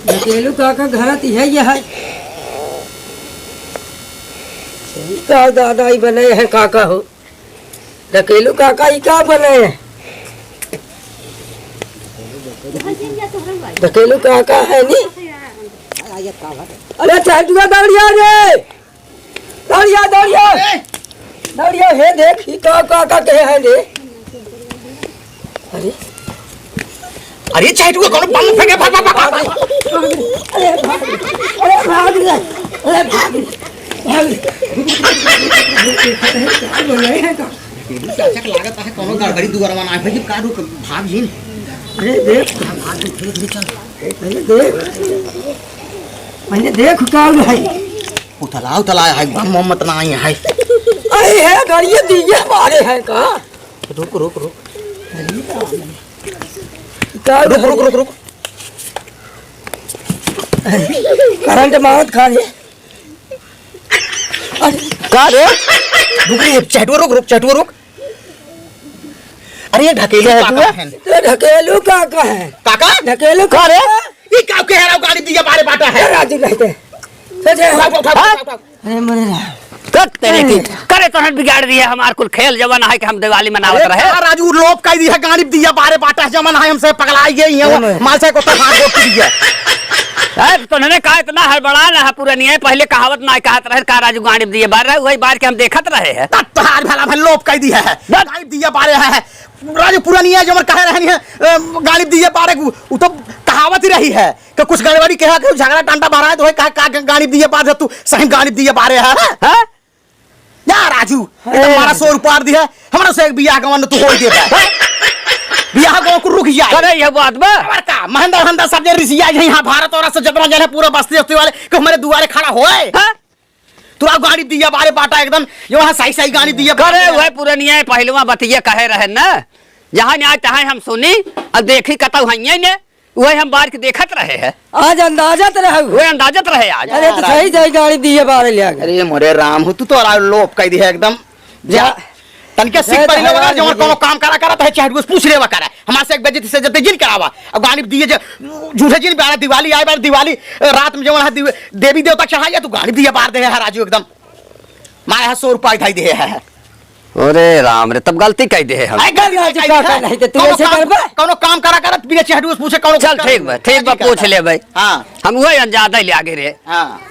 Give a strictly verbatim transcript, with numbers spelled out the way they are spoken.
ढकेलू काका घर त इहे है। का दादा ई बने हैं काका हो? ढकेलू काका ई का बने हैं? ढकेलू काका है नी? अरे चहटुआ दौड़िया रे, दौड़िया, दौड़िया, दौड़िया। हे देख, ई का, का, का कहे है रे? अरे, अरे चहटुआ कौनो बम फेंके, भाग, भाग, भाग, भाग। अरे भाग, अरे भाग रे, अरे भाग रे, भाग रे। चाचा के लागत है कौनो गड़बड़ी दुआरवा ना है भाई, का रुक, भाग जिन। अरे देख, भाग, भाग, धीरे, धीरे चल। पहले देख, पहले देख का भाई। उतला, उतला है, बम, बम मत ना आई है। अरे है, गाड़िए दिए बारे है का? रुक, रुक, रुक। का रुक, रुक, रुक, रुक। करंट मारत खा ले। अरे। का रे? रुक रे, चहटुआ रुक, रुक, चहटुआ रुक। अरे ये ढकेलू चहटुआ? काका हैं। ये ढकेलू काका हैं। काका? ढकेलू का रे? काका? ये का कह रहा हूँ, गाड़ी दिया बारे बाटा है। ए, राजू रहते। चल, चल। उठा, उठा, उठा, हाँ? उठा, उठा। अरे मरे राम। कर तेरे की, अरे। करे तोहन बिगाड़ दिए हमार कुल खेल जवन है कि हम दिवाली मनावत अरे रहे। का राजू लोप कह दी है, गाड़ी दिया बारे बाटा है, जवन है हमसे पगलाई गई है, अरे मरे। माल से को तो हाथ रोक दिया। अरे तो उन्होंने कहा इतना हड़बड़ा ना है पुरनिया, पहले कहावत ना कहत रहे का राजू गाड़ी दिए बार रहे, वही बार के हम देखत रहे हैं। तब तो आज भला भला लोप कह दी है, दस। गाड़ी दिया बारे है। राजू पुरनिया जो हमर कहे रहनी है, अ, गाड़ी दिए बारे, उ, उ तो कहावत ही रही है कि कुछ गड़बड़ी कहे, कि झगड़ा टंटा भरा है, तो है, का, का गाड़ी दिए बारे तू, सही गाड़ी दिए बारे है, हैं? हाँ? जा राजू, ये तो अरे। हमारा सौ रुपया दिए, हमारा से एक बियाह गवन तू हो ही देता है। बियाह गवन को रुक जाए। करे ये बात बा? और का, महेंद्र हंदा सब जे रिसिया यहाँ भारत और से जतना जन है पूरा बस्ती बस्ती वाले, कि हमारे दुआरे खड़ा होए। हाँ? तोरा गाड़ी दिया बारे बाटा एकदम, जो वहाँ सही सही गाड़ी दिया करे बारे। वह पुरनिया पहलवा बतिया कहे रहे न, जहाँ न्याय तहाँ हम सुनी और देखी कतौ हइये ने, वही हम बार के देखत रहे हैं। आज अंदाजत रहे हुए। वही अंदाजत रहे आज। अरे तो सही सही गाड़ी दिए बारे ले आगे। अरे मोरे राम हो, तू तो लोप कह दी है एकदम। जा। जा। तनके सीख जय पड़ी लेवा जवान, जवन जय कोनो जवान। काम करा करत है, चाहे कुछ पूछ लेवा करे। हमारे से एक बजे से जते जिन करावा। अब गाड़ी दिए जे, झूठे जिन बारे दिवाली आए, बारे दिवाली, अ, रात में जवन है दिव-, देवी देवता चढ़ाइए, तू गाड़ी दिए बार दे है राजू एकदम। मारे है सौ रुपया धाई दे है। अरे राम रे, तब गलती कह दे है हम। अरे गलती राजू कह दे काका, है। नहीं तो तू कोनो ऐसे काम, करबे? कोनो काम करा करत बिना चाहे कुछ पूछे कोनो चल काम ठीक बा, ठीक बा, हाँ, ठीक है। पूछ ले भाई। हाँ। हम वही अंदाजा ले आगे रे। हाँ।